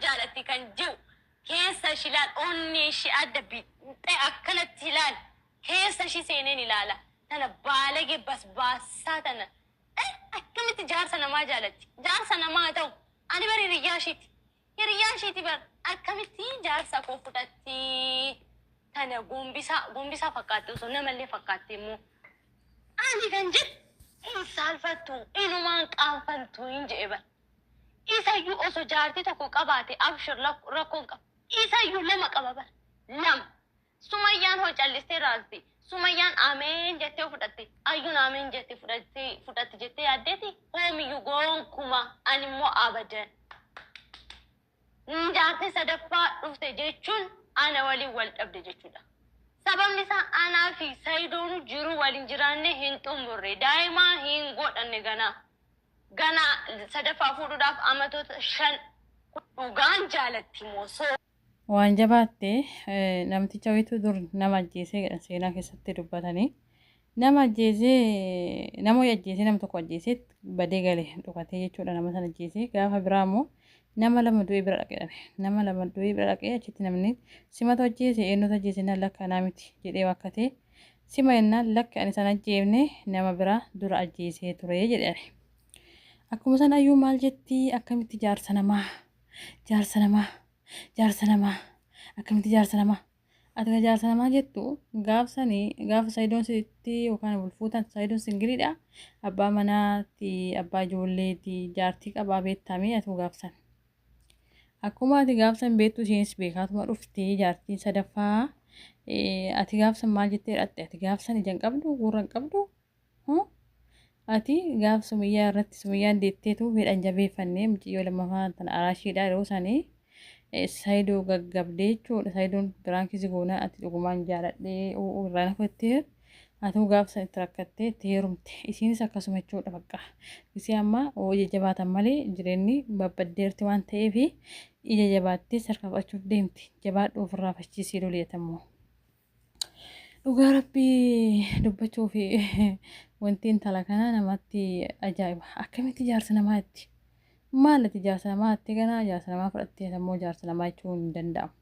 jaalatti kan jiru keessa ishii ilaal, onnee ishii adda bixxee akkanatti ilaal, keessa ishii seeneen ilaala. Tana baalagee basbaasaa tana. Akkamitti jaarsa namaa jaalatti? Jaarsa namaa haa ta'u. Ani bar hiriyyaa ishiiti. Hiriyyaa ishiiti bar. Akkamitti jaarsa koo fudhatti? Tana gombisaa gombisaa fakkaatti osoo namallee fakkaatti immoo. Ani kan jedhu hin saalfattu, inumaan qaanfantu hin jedhe bar. Isayyuu osoo jaartii tokko qabaate abshir rakkoon qaba. Isayyuu lama qaba bar. Lama. Sumayyaan hoo callistee raasti. Sumayyaan ameen jettee fudhatte. Ayyuun ameen jette fudhatti fudhatti jettee yaaddeeti hoomiyyuu gonkuma ani immoo abadan. Jaartii sadaffaa dhufte jechuun ana waliin wal dhabde jechuudha. Sababni isaa anaa fi Sayidoonu jiruu waliin jiraanne hin xumurre. Daa'imaa hin godhanne ganaa. Ganaa sadaffaa fuudhuudhaaf amatoota 5 dhugaan jaalatti moo soo. Waan jabaatte namticha wayitu dur nama ajjeesee jedhan seenaa keessatti dubbatanii. Nama ajjeesee nama wayii ajjeesee nama tokko ajjeesee badee gale dhokatee jechuudha nama sana ajjeesee gaafa biraa immoo nama lama du'ee bira dhaqe jedhame. Nama lama du'ee bira dhaqee achitti namni simatu ajjeese eenyutu ajjeese naan lakka anaa miti jedhee waakkatee sima jennaan lakki ani sana ajjeefne nama biraa dura ajjeesee ture jedhe. Akkuma sana ayyuu maal jetti akkamitti jaarsa namaa jaarsa namaa jaarsa namaa akkamitti jaarsa namaa ati ka jaarsa namaa jettu gaaf sani gaafa sayidoon sitti yookaan wal fuutan sayidoon singiliidha abbaa manaati abbaa ijoolleeti jaartii qabaa beektamee atu gaaf san akkuma ati gaaf san beektu isheenis beekaatuma dhuftee jaartiin sadaffaa ati gaaf san maal jettee dhatte ati gaaf san ija hin qabdu gurra hin qabdu Ati gaaf sumiyyaa irratti sumiyyaan deetteetu fedhan jabeeffanne mucayyoo lammaffaa tana araashiidha yeroo sanii saayidoo gaggabdee jechuudha saayidoon biraankii si goonaa ati dhugumaan jaaladhee irraa na fudhattee atuu gaaf san itti rakkattee itti heerumte isiinis akkasuma jechuudha bakka isii amma hoo ija jabaatan malee jireenyi babbaddeerti waan ta'eef ija jabaattee sarka fudhachuuf deemti jabaadhu ofirraa fachiisii loliyatammoo. Dhugaa rabbii dubbachuu fi wanti intala kanaa namatti ajaa'iba. Akkamitti jaarsa namaa itti? Maal ati jaarsa namaa itti ganaa jaarsa namaa fudhattee immoo jaarsa namaa jechuun hin danda'amu.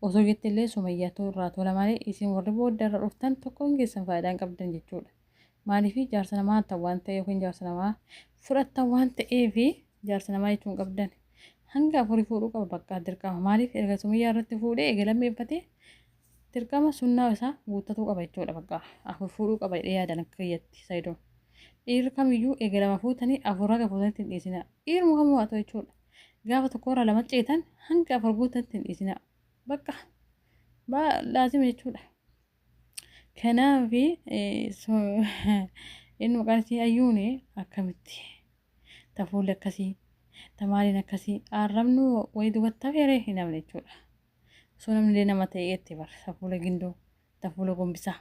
Osoo jette illee sumayyaatu irraa tola malee isin warri booda irra dhuftan tokkoon keessan faayidaa hin qabdan jechuudha. Maaliif jaarsa namaa hattan waan ta'eef yookiin jaarsa namaa fudhattan waan ta'eef jaarsa namaa jechuun qabdan. Hanga afurii fuudhuu qaba bakka dirqama. Maaliif erga sumayyaa irratti fuudhee eega lammeeffatee dirqama sunnaa isaa guuttatuu qaba jechuudha bakka afur fuudhuu qaba jedhee yaadan akka kiyyatti sayidoon. Dhiirri kamiyyuu eega lama fuutanii afur haga fuutanitti hin dhiisinaa. Dhiiruma kamuu haa ta'u jechuudha. Gaafa tokko irraa lama ceetan hanga afur guutanitti hin dhiisinaa. Bakka laazima jechuudha. Kanaaf inni maqaan isii ayyuuni akkamitti tafuulli akkasii tamaaliin akkasii arrabnu wayii dubatti hafeeree hin hafne jechuudha. Osoo namni illee nama ta'e itti bar tafuula gindoo tafuula gombisaa.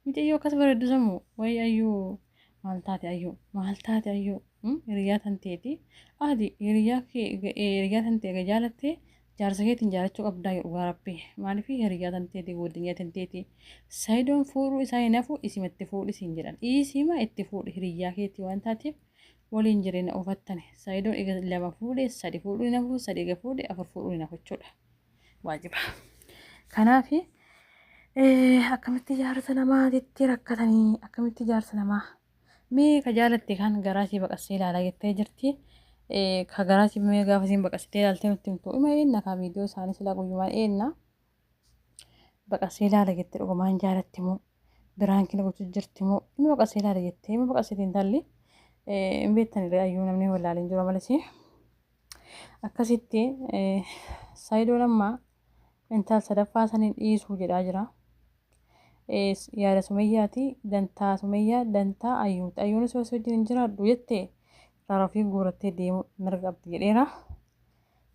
Mucayyoo akkas bareeddu sammuu wayii ayyuu maal taate ayyuu maal taate ayyuu hiriyaa tan teeti ati hiriyaa kee hiriyaa tan ta'e jaalattee jaarsa keetiin jaalachuu qabdaa dhugaa rabbii maaliif hiriyaa tan teeti godinyaa tan teeti sayidoon fuudhuu isaa hin hafu isima itti fuudhi siin jedhan isima itti fuudhi hiriyaa keetii waan taateef waliin jireenya ofattani sayidoon ega lama fuudhe sadi fuudhuu hin hafu sadi ega fuudhe afur fuudhuu hin hafu jechuudha waajiba kanaaf akkamitti jaarsa namaatitti rakkatanii akkamitti jaarsa namaa mee ka jaalatte kan garaa sii baqassee ilaalaa jettee jirti ka garaa sii mee gaafa siin baqassitee ilaaltee nutti himtu ima eenna ka viidiyoo isaanii silaa guyyumaan eenna baqassee ilaala jette dhugumaan jaalatti moo biraankii na gochuu jirti moo ima baqassee ilaala jettee ima baqassite intalli hin beektan ayyuu namni wallaaleen jiru malee Akkasitti Saayidoon amma intal sadaffaa saniin dhiisuu jedhaa jira. Yaada Sumayyaati dantaa Sumayyaa dantaa Ayyuuti. Ayyuunis osoo wajjin hin jiraadhu jette raara ofii guurattee deemuu mirga qabdi jedheera.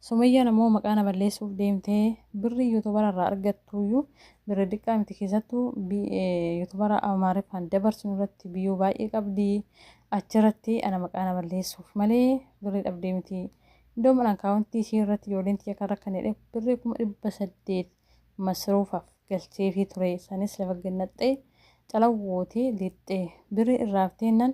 Sumayyaan ammoo maqaa na balleessuuf deemtee birrii yuutubara irraa argattuyyuu birri diqqaa miti keessattuu yuutubara Amaariffaan dabarsinu irratti biyyoo baay'ee qabdi. Achirratti ana maqaa na balleessuuf malee birrii dhabdee miti. Indoom an akkaawuntii ishii irratti ijoolleen tiyya kan rakkanne jedhee birrii 800,000 masruufaaf galcheefii ture. Sanis lafa gad naqxee calawwootee lixxe. Birrii irraa hafteennan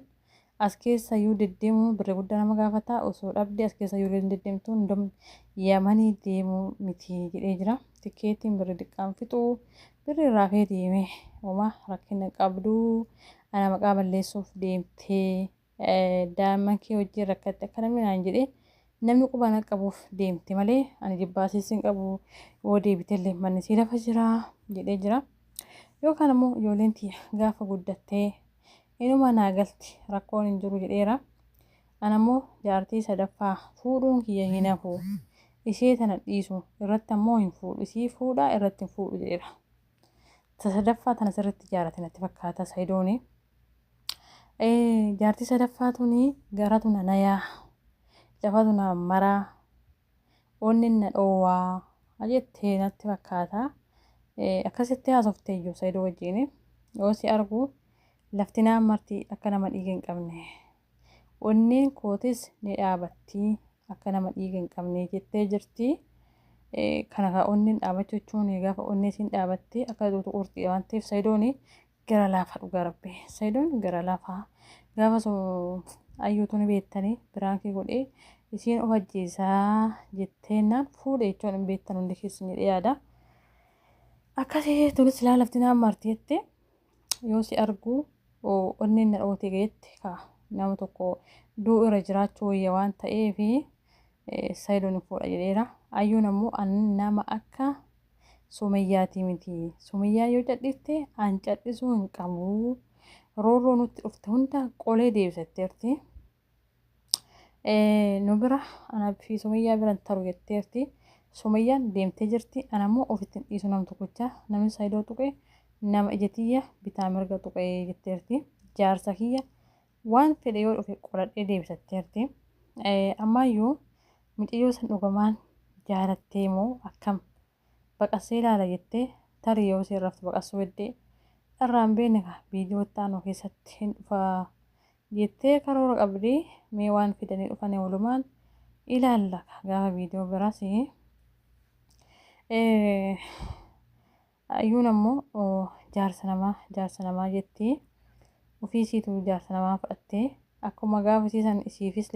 As keessa iyyuu deddeemuun birri guddaa nama gaafata. Osoo dhabde as keessa iyyuu hin deddeemtu hundum Yamanii deemuu miti jedhee jira. Tikkeettiin birri diqqaan fixu birri irraa fee deeme homaa rakkina qabdu. Ana maqaa balleessuuf deemtee daa'imman kee wajjin rakkatte akka namni naan jedhee namni quba na qabuuf deemte malee ani jibbaasiis hin qabu yoo deebitellee manni sii lafa jira jedhee jira. Yookaan ammoo ijoolleen tiyya gaafa guddattee inuma naa galti rakkoon hin jiru jedheera. Ana ammoo jaartii sadaffaa fuudhuun kiyya hin hafu. Ishee tana dhiisu irratti ammoo hin fuudhu. Isii fuudhaa irratti hin fuudhu jedheera. Ta sadaffaa tana sirriitti jaarate natti fakkaata Sayidooni. Jaartii sadaffaa tuni garatu na nayaa, lafatu na maraa, onneen na dhoowwaa jettee natti fakkaata. Akkasitti haasoftee iyyuu Sayidoo wajjin yoo si argu lafti naan marti akka nama dhiiga hin qabne. Onneen kootis ni dhaabatti akka nama dhiiga hin qabne jettee jirti. Kana kaa onneen dhaabachuu jechuun gaafa onnee isiin dhaabatte akka duutu qurxiidha waan ta'eef Sayidoon gara laafa dhugaa rabbi. Sayidoon gara laafa gaafa so ayyuutu ni beektanii biraankii godhee isiin of ajjeesaa jetteennaan fuudhe jechuun hin beektan hundi keessan jedhee yaada. Akkasii tunis laalafti naan marti jette yoo si argu onneen na dhoote jette kaa nama tokko du'u irra jiraachuu wayya waan ta'eef Sayidoon fuudha jedheera. Ayyuun ammoo nama akka Sumayyaatii miti. Sumayyaa yoo cadhifte an cadhisuu hin qabu. Roorroo nutti dhufte hunda qolee deebisatteerti. Nu bira anaa fi Sumayyaa bira hin taru jetteerti. Sumayyaan deemtee jirti. Ana immoo ofitti hin dhiisu nam tokkicha. Namni Saayidoo tuqe nama ija tiyya bitaa mirga tuqe jetteerti. Jaarsa kiyya waan fedhe yoo dhufe qoladhee deebisatteerti. Ammaayyuu mucayyoo san dhugamaan jaalattee moo akkam baqassee ilaala jettee tarii yoo isheen raftu baqassuu heddee irraa hin beekne kaa viidiyoo itti aanu keessatti hin dhufa jettee karoora qabdi mee waan fidanii dhufanii walumaan ilaalla gaafa viidiyoo biraas. Ayyuun ammoo jaarsa namaa jaarsa namaa jetti. Ofii isiitu jaarsa namaa fudhattee akkuma gaafa isiisan isiifis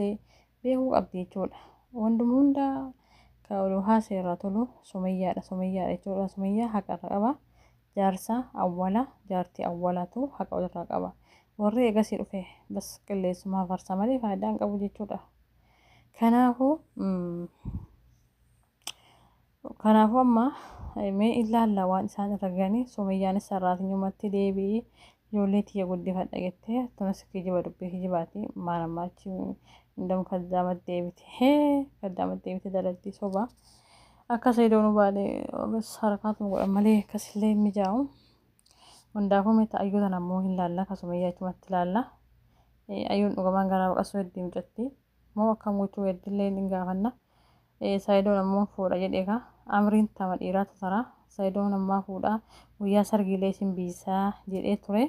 beekuu qabdi jechuudha. Wanduma hunda ka oduu haasee irraa tolu Sumayyaadha Sumayyaadha jechuudha. Sumayyaa haqa irra qaba. Jaarsa awwala jaartii awwalaatu haqa walirraa qaba. Warri eegasii dhufe bas qilleessumaa farsa malee faayidaa hin qabu jechuudha. Kanaafuu Kanaafuu amma mee ilaalla waan isaan irra gahanii Sumayyaanis sarraatinyumatti deebi'i ijoollee tiyya guddifadha jettee tunis kijiba dubbii kijibaati maal amma achi indam kaddaamatti deebite hee kaddaamatti deebite dalagdii soba akka sayidoonu baale bas harakaatuma godhan malee akkasillee hin mijaa'u. Hundaafuu mee ayyuu tana ammoo hin laalla ka Sumayyaa achumatti ilaalla. Ayyuun dhugamaan garaa baqasuu hedduu mucatti moo akkam gochuu heddillee hin gaafanna. Saayidoon ammoo fuudha jedhee kaa amriin tama dhiiraatu tara saayidoon ammaa fuudha guyyaa sargiilee isin biisaa jedhee ture.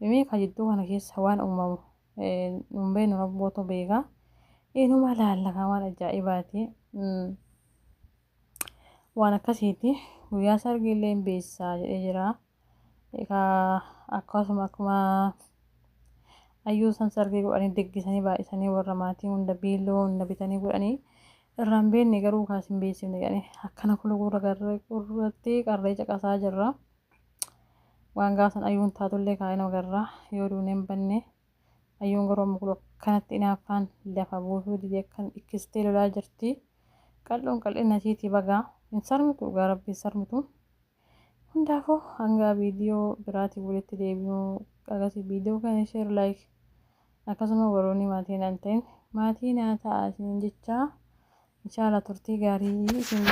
Mee ka jidduu kana keessa waan uumamu nun beeknu rabbootu beeka. Inuma laalla kaa waan ajaa'ibaati. Waan akkasiiti guyyaa sargiillee hin beeksisaa jedhee jira. Egaa akkasuma akkuma ayyuu san sargii godhanii deggisanii baay'isanii warra maatii hunda biilloo hunda bitanii godhanii irraa hin beekne garuu kaas hin beeksifne jedhanii akkana kula gurra garree gurratti qarree caqasaa jirra. Waan gaasan ayyuun taatullee kaa'ina garraa yoo duunee hin banne ayyuun garuu amma kula akkanatti inaaffaan lafa buusuu didee akkan dhikkistee lolaa jirti. Qal'oon qal'ina isiitii bagaa hin sarmitu dhugaa rabbi hin sarmitu. Hundaafuu hanga viidiyoo biraatiin walitti deebinu agarsiis viidiyoo kana share like akkasuma warroonni maatii naan ta'in maatii naa ta'a isiniin jechaa inshallah turtii gaarii isin.